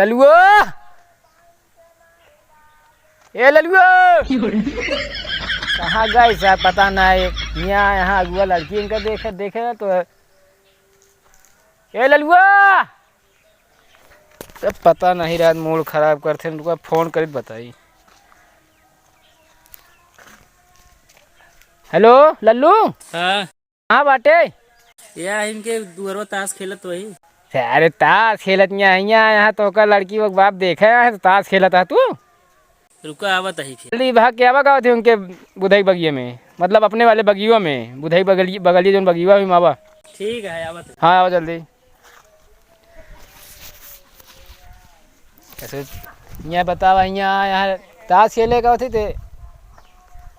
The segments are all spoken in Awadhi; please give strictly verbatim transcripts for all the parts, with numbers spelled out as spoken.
ललुओ, ए ललुओ, कहाँ गए साहब, पता ना है। यहाँ, यहाँ अगुआ लड़की इनका देखे, देखे ना तो, ए ललुओ, सब पता नहीं, रात मूड खराब करते हैं, उनका फोन करित बताई। हेलो लल्लू। हाँ। कहाँ बाटे? या इनके दुअरवा ताश खेलत वही। अरे ताश खेलत यहाँ, यहाँ, यहाँ तो ओकर लड़की वो बाप देखे है तो ताश खेलत है तू। रुका, आवत ही फिर। जल्दी भाग के आवा, गावत है उनके बुधई बगिया में, मतलब अपने वाले बगिया में, बुधई बगली-, बगलिया जौन बगिया में आवा। ठीक है, आवत है। हाँ, आवा जल्दी। ऐसे यहाँ बतावा, यहाँ, यहाँ ताश खेले का होती थे,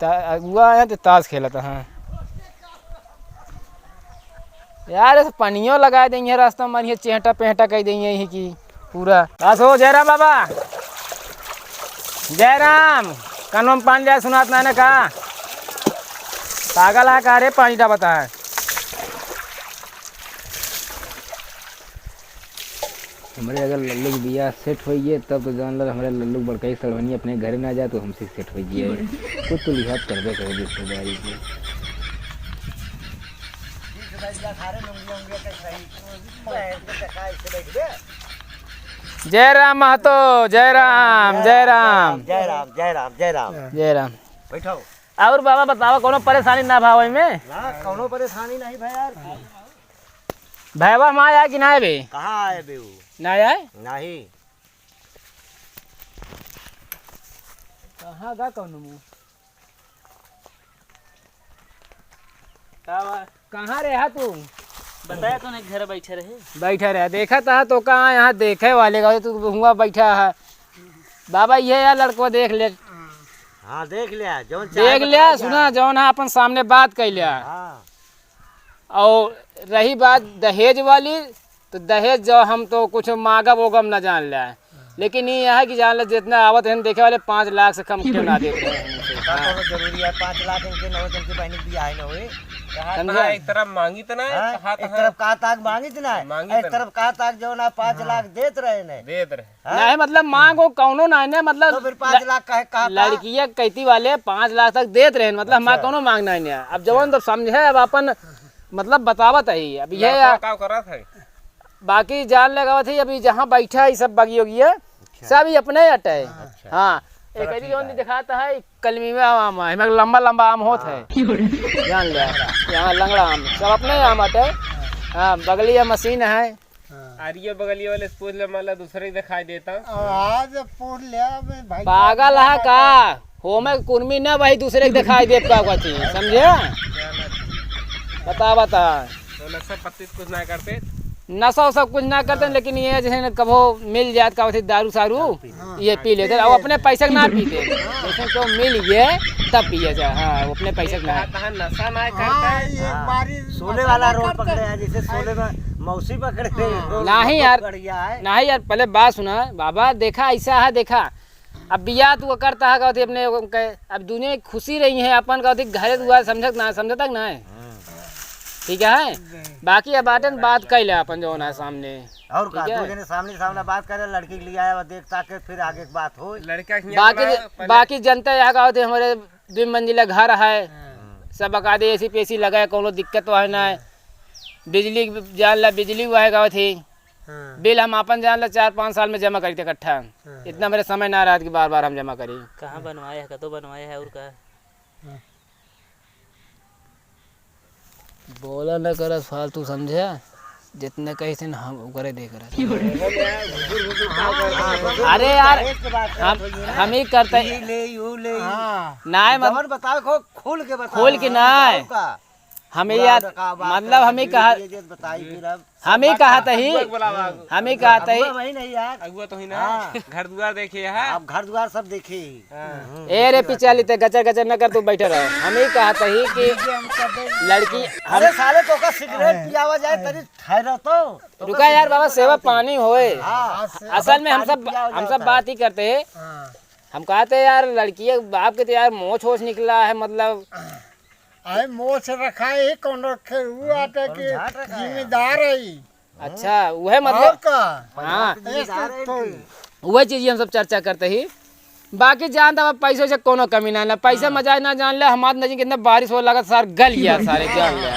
ता-, अगुआ आया तो ताश खेलत, हाँ। यार, ऐसे पनियो लगा देंगे रास्ता में, ये चेहटा पेहटा कह देंगे यही की पूरा। बस हो, जयराम बाबा, जयराम, कानों में पानी जाए, सुनात ना, ना का? पागल है का रे, पानी डाबता है। हमरे अगर लल्लू के बियाह सेट होइ गए, तब तो जान लो, हमरे लल्लू के बड़का ही सड़वनी अपने घरे ना जाए, तो हमसे सेट होइ गए। कुछ तो लिहाज करबे करे रिश्तेदारी के। जय राम महतो, जय राम, जय राम। जय राम, जय राम, जय राम। जय राम। बैठो। और बाबा बतावा, कौनो परेशानी ना भाव में? ना, कौनो परेशानी नहीं भाई यार। भैया, हम आया कि ना आए बे? कहाँ आए बे ऊ? ना आए? नहीं। कहाँ गा कौनो मुँह? का बा? कहाँ रहा तू? बताया तो नहीं, घर बैठे रहे। बैठे रहे, देखा था तो कहाँ यहाँ देखे वाले का, तू हुआ बैठा है। बाबा, ये यार लड़को देख ले। हाँ, देख लिया, जौन चाहे देख बताया लिया, क्या? सुना, जौन है अपन सामने बात कर लिया। हाँ। और रही बात दहेज वाली, तो दहेज जो हम तो कुछ मांगब ओगब ना जान ले, लेकिन ये है कि जान ले जितना आवत है देखे वाले पाँच लाख से कम क्यों ना देते हैं। का कौनो जरूरी है पाँच लाख इनके न हो, जिनकी बहन की बियाह न होई? कहा समझे? था, एक तरफ मांगी तो ना, हाँ? कहा था, एक तरफ कहा था मांगी तो ना, मांगी एक तो ना। तरफ कहा था जो ना पाँच हाँ। लाख देत रहे ने। देत रहे। हाँ? नहीं, मतलब मांग वो कौनो ना है, मतलब तो फिर पाँच लाख काहे कहा था? लड़किया कहती वाले पाँच लाख तक देत रहे, मतलब हमारा अच्छा। कौनो मांग नहीं है। अब जवन तो समझे, अब अपन मतलब बतावत है, अब ये लड़का का करत है? बाकी जान लगावत है, अभी जहाँ बैठा है सब बगियो गिया, अच्छा। सब ही अपने अटे है। अच्छा। हाँ, एक तरह ऐसी ठीक जौन है। दिखाता है कलमी में आम है, हमें लंबा लंबा आम होत है। हाँ। जान ले, यहाँ लंगड़ा आम, सब अपने आम अटे। हाँ, बगलिया मशीन है। हाँ। अरे ये बगलिया वाले से पूछ ले, मान ला दूसरे ही दिखाई देता। आज पूछ लिया मैं भाई, पागल है का? होमे कुर्मी ना भाई दूसरे के दिखाई देत का कथी, समझे? बता, बता। तो नशा पत्ती कुछ ना करते? नशा वशा कुछ ना करते, हाँ। लेकिन ये जैसे न कभो मिल जात का होती दारू सारू, हाँ। ये पी लेते, और अपने पैसे के ना पीते। हाँ। जैसे तो मिल गए तब पिए जाए, हाँ, वो अपने पैसे के ना। कहा, कहा नशा ना हाँ, करते। ये हाँ। बारी सोने नशा वाला ना रोग करते। पकड़े हैं, जैसे सोने में मौसी पकड़े हैं, हाँ। रोग नहीं यार, पकड़ गया है। नहीं यार, पहले बात सुना बाबा, देखा ऐसा है, देखा अब बियाह तू करता है, कहती अपने के, अब दुनिया की खुशी रही है, अपन कहती घरे दुआर समझत ना, समझत ना है। हाँ। ठीक है, बाकी अब बाटन बात कैले अपन जौन है सामने। और का, ठीक है? दो जने सामने सामने बात करे, लड़की के लिए आया, देख ताक के फिर आगे की बात हो। लड़का के बाकी, यहाँ ज-, पहले बाकी जनता यहाँ कहती हमारे दो मंजिला घर है, हाँ। सब बकायदे एसी पेसी लगा है, कोनो दिक्कत तो है ना है। हाँ। बिजली जान ला, बिजली हुआ है कहती। हाँ। बिल हम आपन जान ला चार पाँच साल में जमा करी थे इकट्ठा। हाँ। इतना मेरे समय ना रहत कि बार बार हम जमा करी। कहाँ बनवाए है, कतो बनवाए है और का? हाँ। बोला न करस फालतू, समझे? जितने कही थे न हम ओकरे दे करस। अरे यार, हम, हम ही करते। ये ले, यो ले। हाँ। ना है, मत-, जवन बताओ, खो-, खोल के बताओ। खोल के ना है। बताओ का? हम ही बुलाओ यार, ना का बात मतलब है, हम ही धीरे कहा, धीरे जे बताई फिर अब। हम ही बात कहा कहा, तही, अगुआ के बुलावा, अगुआ। हम ही कहा तही। अगुआ वही नहीं यार। अगुआ तो ही ना। हाँ। घर दुआर देखे है। आप घर दुआर सब देखे। हाँ। हम्म, ए रे पिचाली, ते गचर गचर न कर, तू बैठे रहो। हम ही कहा तही कि लड़की हम अरे साले तो का सिगरेट पियावा जाए तरी ठहरा तो। रुका यार बाबा, सेवा पानी होए। हाँ। असल में हम सब, हम सब बात ही करते हैं। हाँ। हम कहते यार लड़की बाप के तो यार मोछ होछ निकला है, मतलब आए मोछ रखा है, कौनो खे-, ऊ हाँ, आटे कौनो के झाट रखा है। जिम्मेदार है। अच्छा, उहे मतलब। और का? हाँ। ये सब तो वही चीज हम सब चर्चा करते ही। बाकी जान त अब पैसे से कोनो कमी ना, ना पैसा हाँ। मजा ना जान ले, हमार नजर कितना बारिश हो लागत, सार गल गया, सारे जान ले।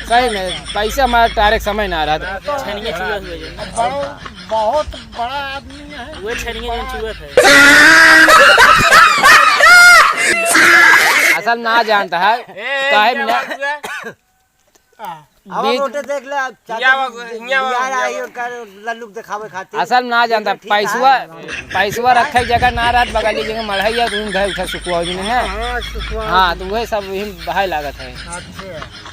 सही में, पैसे हमारा direct समय ना रहा। छनिया चुआ हुआ जो। बड़ा, बहुत बड़ा आदमी है। वो छनिया जो चुआ है। असल ना जानता है, ए, काहे क्या ना बात हुआ? आ, आवा बीच मोटे देख ले, अब चाचा हियाँ आवा, जी, हियाँ आवा, बिहार हियाँ आई आवा। ओकर लल्लुक देखावे खातिर। असल ना जानता, ठीक है। पैसवा, पैसवा रखे के जगह ना रहत, बगली जगह मढ़ाई है, तुम घर उठा सुखवा हो जिन्हें है। हाँ, सुखवा हाँ, हो। तो वही सब वही बहाय लागत है। अच्छा।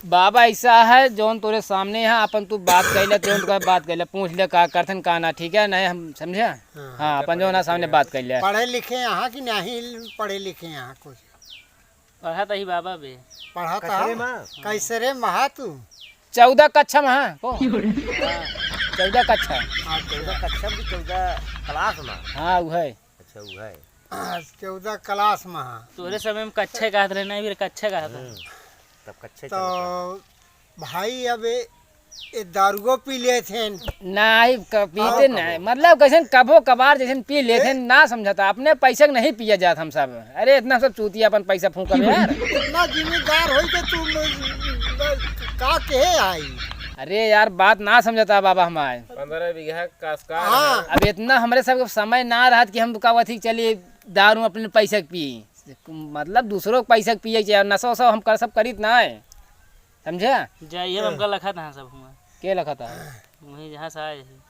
बाबा ऐसा है, जौन तोरे सामने है, अपन तू बात कर ले, तुरंत का बात कर ले, पूछ ले का करथन का ना, ठीक है, नहीं हम समझे। हाँ, हाँ, अपन जौन है सामने बात कर ले। पढ़े लिखे यहाँ कि नहीं पढ़े लिखे यहाँ कुछ? पढ़त ही बाबा बे। पढ़त कैसे रे हौ? माँ? कैसे रे महा तू? चौदह कक्षा में हाँ, को? हाँ। चौदह कक्षा। हाँ, चौदह कक्षा में, चौदह class में। हाँ, उहे। अच्छा, उहे। हाँ, चौदह class में हाँ। तोरे समय में कच्छे कहत रहे, नहीं, फिर कच्छे कहत रहे। हम्म, तब कच्छे तो चलत रहे। भाई, अब ए, ए दारुओ पी लेत हैं। नाहीं, क-, पीते और नाहीं। कबो? मतलब, कैसन कभो कभार जैसन पी लेत हैं, ए? ना समझता। अपने पैसे के नहीं पिया जात हम सब। अरे, इतना सब चूतिया अपन पैसा फूंकब यार। इतना जिम्मेदार होई के तू म-, म-, का कहे आई? अरे यार, बात ना समझता बाबा हमार। पन्द्रह बीघा कासकार हाँ। है। अब इतना हमरे सब के समय ना रहत कि हम का अथी चली दारू अपने पैसे के पी। मतलब, दूसरो के पैसे के पिए के चाहे, नशा वशा हम कर, सब करीत ना है। समझे? जाइए, हाँ। हमका लखत है सब हुआ। के लखत है? वहीं जहाँ से आए हैं।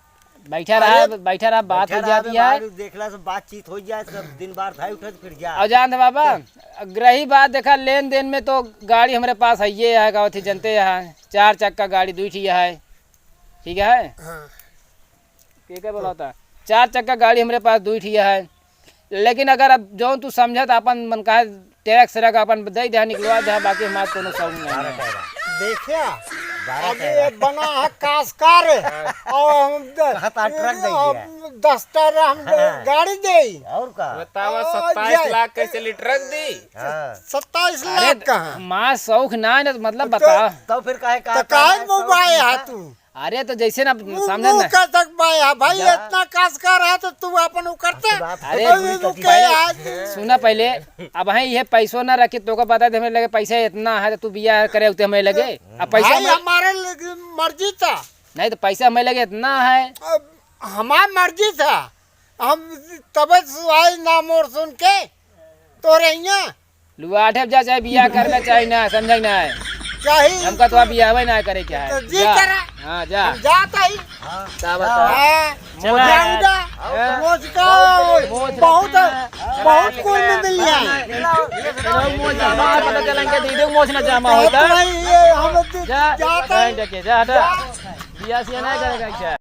बैठा रहा, अरे, बैठा रहा, बात बैठा हो रहा, जाती है। बाहर देखला से बातचीत हो जाए, सब दिन बार भाई उठत फिर जा। और जानत बाबा, रही बात देखा, लेन देन में तो गाड़ी हमरे पास है, ये है, का होती जनते है, चार चक्का गाड़ी दुई ठी है, ठीक है? हाँ। के के बोला होता? चार चक्का गाड़ी हमरे पास दुई ठी है। लेकिन अगर अब जौन तू समझत आपन मन का tax रख आपन दे दे निकलवा दे, बाकी हमार कोनो शौक नहीं है। देखिया, बारह अभी टायर। ये बना है कासकार और हम द-, कहा था ट्रक दे दिया। हम दस टायर हम हाँ। गाड़ी दे। और का? बतावा, और सत्ताईस ये लाख कैसे ली ट्रक दी? हाँ। सत्ताईस अरे, लाख का है। हमार शौक ना है ना, मतलब तो, बताओ। तो फिर काहे तो काहे शौक मोबाइल नहीं है था? तू? अरे तो जैसे ना मुँह, समझे मुँह ना। का तक बा, या भाई, जा। इतना कासकार है तो तू अपन उकरते। बात अरे, तो ये तू के पहले, आज सुना पहले, अब है ये पैसो ना रखे, तोको बता दे, हमें लगे पैसा इतना है तो तू बियाह करे उते हमें लगे। अब पैसा भाई, हमें हमारे लगे मर्जी था। नहीं तो पैसा हमें लगे इतना है। अब हमार मर्जी था, हम तबे सुहाई ना मोर सुन के तोरे हियाँ। लुआठे जा, चाहे बियाह करबे, चाहे ना, समझे ना है। चाहे हमका तो अब बियाहवे ना करे के है। तो जी जा। करा। हाँ, जा। हम जात ही। का बता? हाँ। चला। जाऊँ जा। हाँ। मोच का मोच बहुत, रखना। बहुत कुल में मिल जाए। चलो, मोच ना, पता चला इनके दीदी को मोच ना जामा बहुत होता। भाई, ये हम जा, जाता ही। जा, जा, हटा। जा। बियाह सियाह ना करेगा क्या?